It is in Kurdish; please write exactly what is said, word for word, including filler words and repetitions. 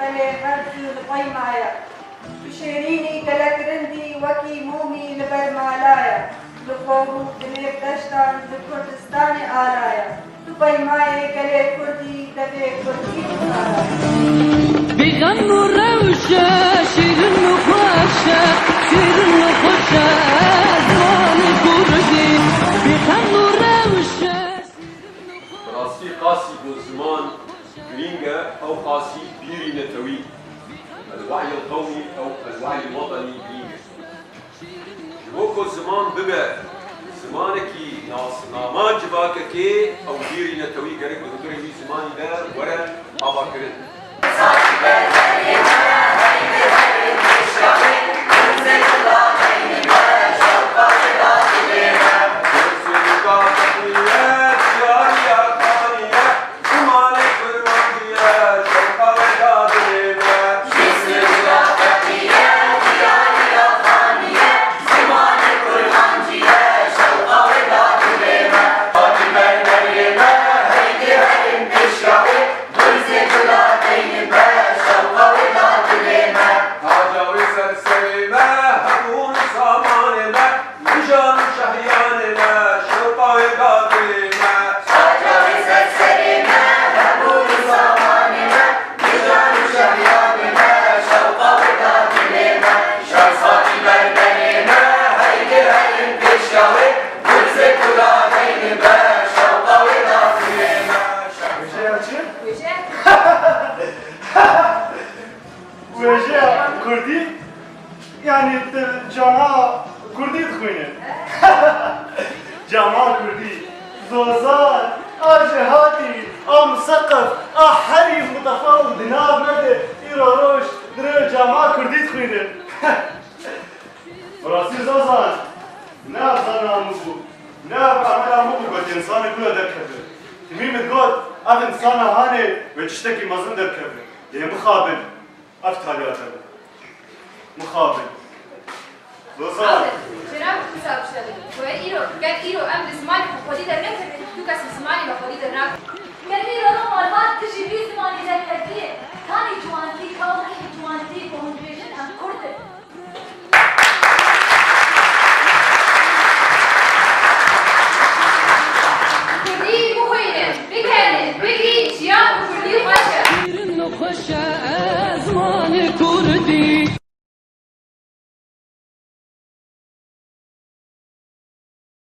Her du li pey me ye. Tu şêrînî gelek rindî wekî mûmî li ber mala ye. Li xor û dilê deştan li Kurdistanê ala ye. Tu peymayê gelê Kurdî, devê Kurdî dixare. Bî xem û rewş e, şîrin û xweş e, şîrin û xweş e, zimanê Kurdî. Bî xem û rewş e, şîrin û xweş e. Bi rastî qasî ku ziman girîng e, ew qasî bîrî netewî, el-we'yil qewmî ew el-we'yil wetenî girîng e. Ji bo ku ziman bibe zimanekî nasnama civakekê, ew bîrî netewî gerek di hundirê wî zimanî de were avakirin. Zimanê kurmancî ye, şewqa wê da dilê me. Ji sirra feqî ye, diyariya fanî ye. Zimanê kurmancî ye, şewqa wê da dilê me. Hatî berberê me, heydê herin pêşiya wê. Gurzê gula deynê me, şewqa wê da dilê me. Taca wê ser serê me, hebûn samanê me. Mijan û şehiyanê me, şewqa wê da dilê me. Şaca wê ser serê me, hebûn û samanê me. Mijan û şehiyanê me, şewqa wê da dilê me. Şev hatî berberê me, heydê herin pêşiya wê. Gurzê kula deynê me, şewqa wê da dilê me. Wêjeya çi? Wêjeya kurdî? Yanî tu cama kurdî dixwînî? Cama kurdî, zozan, a jêhatî, a miseqif, a herî mitefa û di nav me de îro roj di rê cama kurdî dixwînî. Bi rastî zozan, ne ev zana min bû, ne ev emela min bû ku tu însanek wilo derkeve. Timî min got, ev însana hanê wê tiştekî mezin derkeve. Lê mixabin. Ev taliya te bû. Mixabin. Zozan. Cenab Xwisa bişelin. Ku her îro, ger îro em li zimanê xwe xwedî dernekevin, tu kes li zimanê me xwedî dernakeve. Ger îro Roma li van dijî vî zimanî derkeviyê, tanî ciwantî, ka wekî ciwantî ku hûn dibêjin em kurd in. Kurdî bixwînin, bikerin, bigîn, jiyan bi kurdî xweş e. Şîrin û xweş e zimanê kurdî.